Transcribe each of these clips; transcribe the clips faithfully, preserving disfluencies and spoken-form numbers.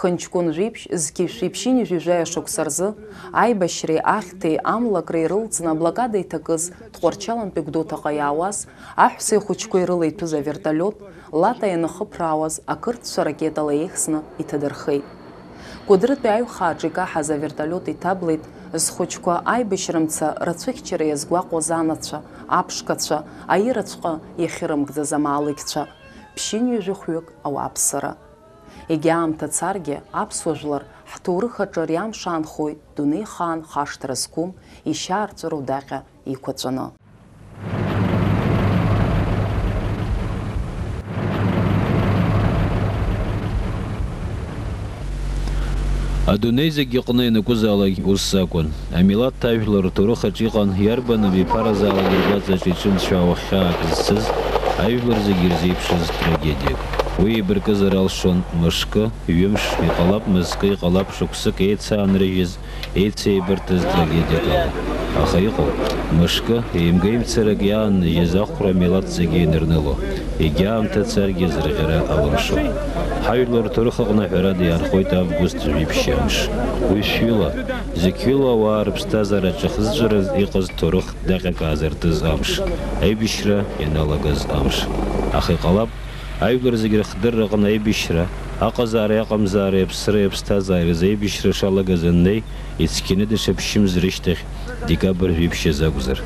Ԥынҷкәын жәиԥшь, зқьи жәшәи ԥшьынҩажәи жәаҩа шықәса рзы, аибашьреи ахьҭеи амлакреи рылҵны аблокада иҭакыз Тҟәарчалантәи Гәдоуҭаҟа иаауаз, аҳәсеи ахәыҷқәеи рыла иҭәыз аверталиот Лата ианахыԥраауаз, ақырҭцәа ракетала еихсны иҭадырхеит. Кәыдрытәи аҩхааҿы икаҳаз аверталиот иҭаблеит, зхәыҷқәа аибашьра мца рацәыхьчара иазгәаҟуаз анацәа, аԥшқацәа, аираҵәҟьа иахьырымкӡаз амаалықьцәа, ԥшьынҩажәи хәҩык ауааԥсыра. Егьа аамҭа царгьы, аԥсуа жәлар ҳҭоурых аҿы ари амш аанхоит дунеихаан хашҭра зқәым ишьаарҵәыроу даҟьа еиқәаҵәаны. Адунеи зегь иҟны ианакәызаалак ус акәын. Амилаҭ ажәлар рҭоурых аҿы иҟан иарбан абиԥаразаалак ргәаҵаҿ иҿымцәаауа хьаак зцыз, ажәлар зегьы ирзеиԥшыз трагедиак. Уи еибаркызар алшон мышкы, ҩымш, иҟалап мызкы, иҟалап шықәсык еицаанрыжьыз, еицеибарҭаз трагедиак ала. Аха иҟоуп, мышкы, еимга-еимцарак иааннажьыз ахәра амилаҭ зегьы ианырныло, егьа аамҭа царгьы азырӷьара алымшо. Ҳажәлар рҭоурых аҟны ҳәарада иаанхоит август жәиԥшь амш. Уи шәҩыла, зықьҩыла ауаа рыԥсҭазаара аҿахызҵәара иҟаз ҭоурых даҟьак аазыртыз амш, аибашьра ианалагаз амш. Аха иҟалап, ажәлар зегьы рыхдырраҟны аибашьра, аҟазаареи аҟамзаареи аԥсреи аԥсҭазаареи рзы аибашьра шалагаз аннеи, ицқьаны даҽа ԥшьымз рышьҭахь, декабрь жәиԥшь азы акәзар.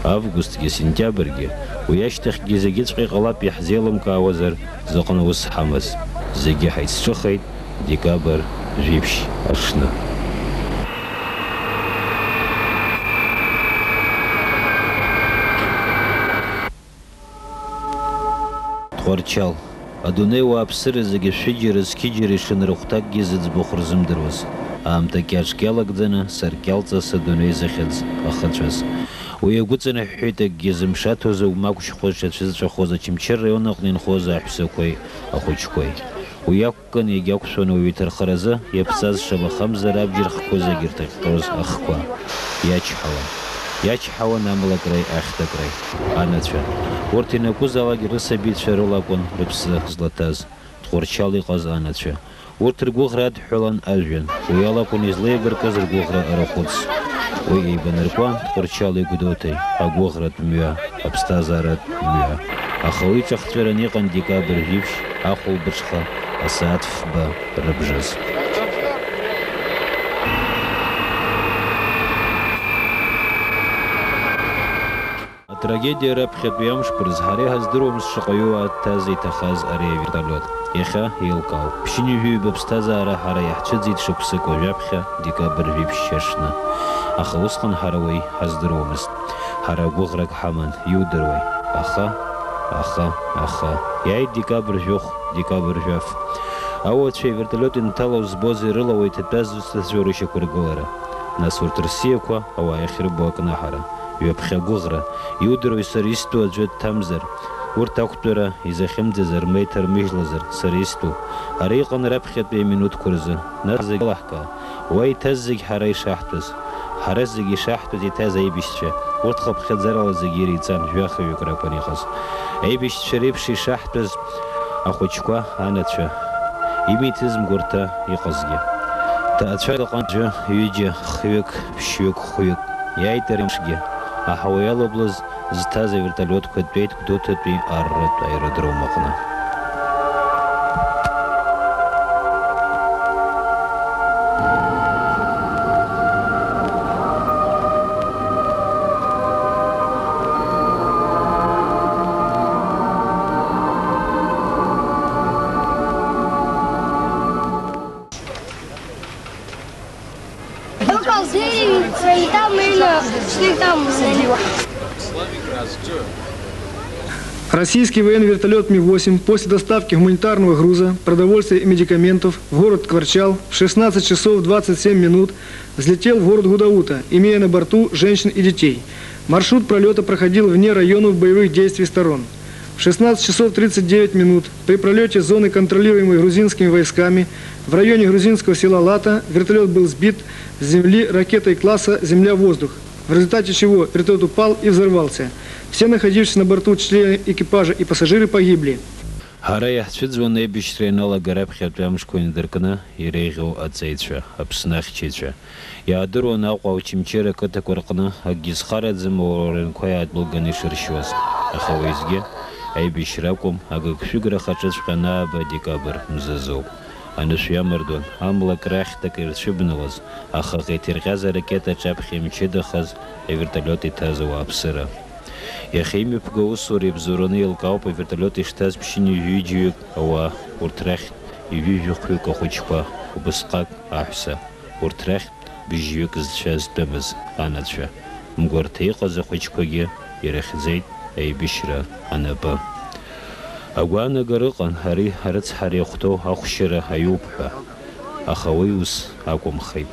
Августгьы, сентиабргьы, уи ашьҭахьгьы зегьыҵәҟьа иҟалап иаҳзеилымкаауазар, зыҟны ус ҳамаз. Зегьы ҳаицҿыхеит декабрь жәиԥшь аҽны. Тҟәарчал. Адунеи уааԥсыра зегьы шәыџьара зқьыџьара ишынрыхәҭакгьы зыӡбахә рзымдыруаз, аамҭа кьаҿк иалагӡаны, саркьалҵас адунеи зыхьӡ ахыҵәаз. Уи агәыҵаныҳәҳәеит акгьы зымшаҭоз, агәмақәшьхәа ишацәыҵәахоз Очамчыра араион аҟны инхоз аҳәсақәеи ахәыҷқәеи. Уи акәын егьақәшәон уаҩы иҭархаразы иаԥҵаз шамахамзар абџьар хқәа зегьы ирҭыҟьҟьоз ахқәа. Иачҳауан. Иачҳауан амлакреи ахьҭакреи анацәа. Урҭ ианакәызаалак рысабицәа рылакәын рыԥсы злаҭаз, Тҟәарчал иҟаз анацәа. Урҭ ргәыӷра адҳәалан ажәҩан, уи алакәын излеибаркыз ргәыӷра арахәыц. Уи еибанаркуан Тҟәарчали Гәдоуҭеи, агәыӷратә мҩа, аԥсҭазааратә мҩа. Аха уи ҿахҵәаран иҟан декабрь жәиԥшь ахәылбыҽха асааҭ фба рыбжазы. Атрагедиа раԥхьатәи амшқәа рзы ҳара иҳаздыруамызт шаҟаҩы уаа дҭаз иҭахаз ари авертолиот. Иахьа еилкаауп. Ԥшьынҩажәи ҩба ԥсҭазаара ҳара иаҳцәыӡит шықәсык уажәаԥхьа, декабрь жәиԥшь аҽны. Аха усҟан ҳара уи ҳаздыруамызт. Ҳара агәыӷрак ҳаман, иудыруеи. Аха, аха, аха. Иааит декабрь жәохә, декабрь жәаф. Ауацәеи авертолиот инҭалоу збозеи рыла уа иҭатәаз зусҭцәоу рышьақәыргылара. Нас урҭ рсиақәа ауаа иахьрыбо акнаҳара. Ҩаԥхьа агәыӷра, иудыруеи сара истәу аӡәы дҭамзар, урҭ ақәтәара изахьымӡазар, ма иҭармыжьлазар, сара истәу. Ара иҟан раԥхьатәи аминуҭқәа рзы, нас зегь алаҳкаа, уа иҭаз зегь ҳара ишаҳтәыз. Ҳара зегь ишаҳтәыз иҭаз аибашьцәа, урҭ хыԥхьаӡарала зегь иреиҵан, жәахаҩык ракәын иҟаз. Аибашьцәа реиԥш ишаҳтәыз ахәыҷқәа, анацәа, имиҭыз мгәарҭа иҟазгьы. Ҭаацәак ыҟан аӡәы, ҩыџьа, хҩык, ԥшьҩык, хәҩык. Иааит ари амшгьы. Аҳауа иалаблыз зҭаз авертолиотқәа тәеит Гәдоуҭатәи арратә аеродром аҟны. Только в двери, и там именно шли там. Российский военный вертолет Ми восемь после доставки гуманитарного груза, продовольствия и медикаментов в город Тҟәарчал в шестнадцать часов двадцать семь минут взлетел в город Гудаута, имея на борту женщин и детей. Маршрут пролета проходил вне районов боевых действий сторон. В шестнадцать часов тридцать девять минут при пролете зоны, контролируемой грузинскими войсками, в районе грузинского села Лата вертолет был сбит с земли ракетой класса «Земля-воздух», в результате чего вертолет упал и взорвался. Все находившиеся на борту члены экипажа и пассажиры погибли. Ҳара иаҳцәыӡуан аибашьра ианалага раԥхьатәи амшқәа инадыркны иреиӷьу аҵеицәа, Аԥсны ахьчаҩцәа. Иаадыруан Аҟәа, Очамчыра ақыҭақәа рҟны акгьы зхараӡам ауаа рыҩнқәа иаадәылганы ишыршьуаз. Аха уеизгьы аибашьра акәым, агыгшәыгра хаҿыҵәҟьа анааба адекабр мзазоуп. Анышә иамардуан, амла крахьҭак ирцәыбналоз, аха аӷа иҭирҟьаз аракета аҿаԥхьа имчыдахаз аверталиот иҭаз ауааԥсыра. Иахьа имҩаԥгоу аусура ибзоураны еилкаауп аверталиот ишҭаз ԥшьынҩажәи ҩыџьаҩык ауаа, урҭ рахьтә ҩажәи жәохәҩык ахәыҷқәа, убысҟак аҳәса, урҭ рахьтә быжьҩык зцәа зтәымыз анацәа. Мгәарҭа иҟаз ахәыҷқәагьы ирыхьӡеит аибашьра анапы. Агәаанагара ыҟан ари арыцҳара иахәҭоу ахәшьара аиуп ҳәа, аха уи ус акәымхеит.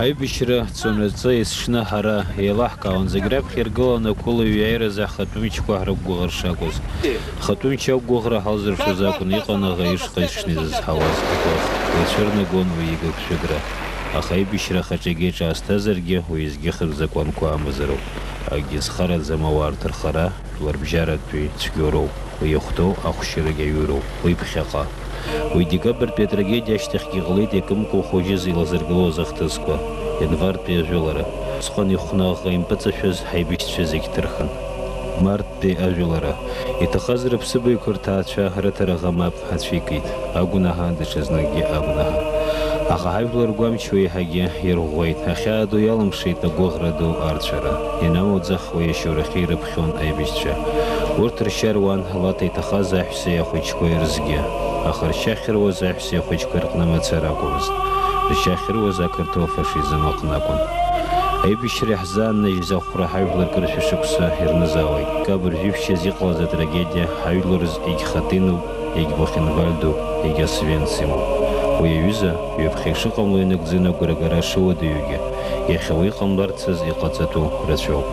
Аибашьра цонаҵы есҽны ҳара еилаҳкаауан, зегь раԥхьа иргыланы ақәылаҩ иааиразы ҳхатәы мчқәа ҳрықәгәыӷыр шакәыз. Хатәы мчы ақәгәыӷра ҳалзыршоз акәын, иҟан аӷа ишҟа ишнеизызҳауаз агәаӷ, уи ицәырнагон уи игыгшәыгра. Аха аибашьра ахаҿы егьа иҿаасҭазаргьы, уеизгьы хатә закәанқәа амазароуп. Акгьы зхараӡам ауаа рҭырхара, жәларбжьаратәи цәгьоуроуп, уи иахәҭоу ахәшьарагь аҩыроуп, уи ԥхьаҟа. Уи декабртәи атрагедиа ашьҭахьгьы иҟалеит, иакымкәа ухәыҷыз илазыргылоз ахҭысқәа, ианвартәи ажәылара. Усҟан ихәны аӷа импыҵашәаз ҳаибашьцәа зегь ҭырхын. Марттәи ажәылара. Иҭахаз рыԥсыбаҩқәа рҭаацәа рыҭара аӷа мап ацәикит. Агәнаҳа, даҽазныкгьы агәнаҳа. Аха ҳажәлар ргәамч уеиҳагьы ирӷәӷәеит, ахьаа ду иалымшеит агәыӷра ду арцәара. Ианамуӡах, уи ашьоурахьы ирыԥхьон аибашьцәа. Урҭ ршьа руан Лаҭа иҭахаз аҳәсеи ахәыҷқәеи рзгьы. Аха ршьа ахьыруаз аҳәсеи ахәыҷқәеи рҟны мацара акәмызт. Ршьа ахьыруаз ақырҭуа афашизм аҟны акәын. Аибашьра иаҳзааннажьыз ахәра ҳажәлар кыр шәышықәса ирнызаауеит. Декабр жәиԥшьаз иҟалаз атрагедиа ҳажәлар рзы егьхатәинуп, егьбухенвальдуп, егьосвенцимуп. Уи аҩыза, ҩаԥхьа ишыҟамло инагӡаны агәрагара шуадаҩугьы, иахьа уи ҟамларцаз иҟаҵатәу рацәоуп.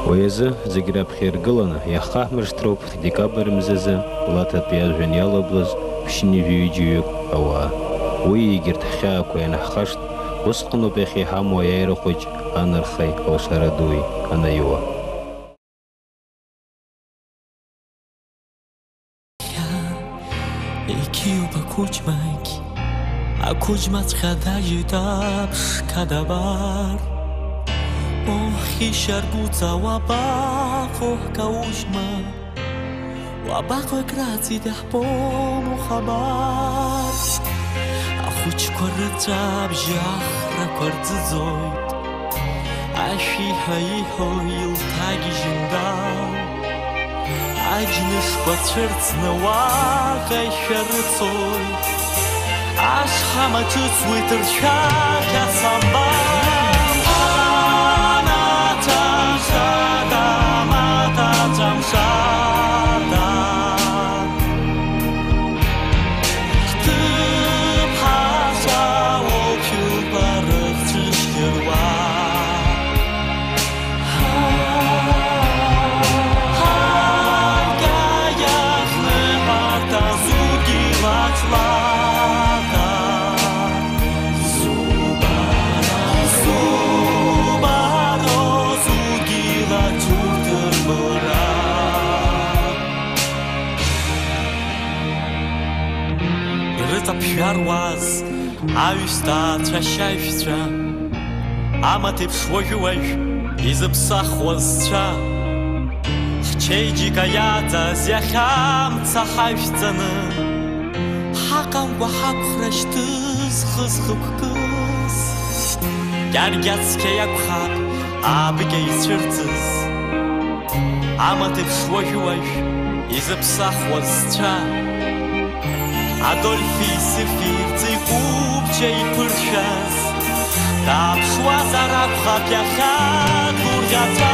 Уи азы зегь раԥхьа иргыланы иаҳхаҳмыршҭроуп декабр мзазы Лаҭатәи ажәҩан иалаблыз ԥшьынҩажәи ҩыџьаҩык ауаа. Уи егьырҭ ҳхьаақәа ианаҳхашҭ, усҟаноуп иахьа иҳамоу аиааира хәыҷ анархеи алшара дуи анаиуа. Иқьиоуп ақәыџьмагь, ақәыџьмаҵәҟьа дажьоит аԥшқа дабар. Ох, ишьаргәыҵа уабаҟоу ҳкаужьма? Уабаҟоу, акраҵит иаҳбом ухабар. Ахәыҷқәа рыҵәабжьы ахрақәа рӡыӡоит. Ашәиҳәа иҳәо илҭагьежьындал, аџьнышқәа цәырҵны уаҟа ишәарыцоит. Ашҳам аҿыцуеит ршәақь асамба. Амаҭа мшада, амаҭа мшада. Ҳҭыԥҳацәа уоуп шәылԥа рыхцәышьхьыруа. Ҳаргьаиахны ҳарҭ азугьы лачлада. Зубаро, зубаро, зугьы лацәурҭырбылра. Ирыҵаԥжәаруаз аҩсҭаацәа ашьаҩцәа, амаҭ еиԥш уажәы-уажә изыԥсахуаз зцәа, ҳчеиџьыка иаҵаз иахьа амца ҳажәҵаны, ҳаҟамкәа ҳақәхра шьҭызхыз хықәкыс, кьаргьа цқьа иакәхап аабыкьа ицәырҵыз. Амаҭ еиԥш уажәы-уажә изыԥсахуаз зцәа, Адольфи Сефирҵеи кәыбҷа иԥыршәаз, дааԥшуазар акәхап иахьа дгәырӷьаҵәа.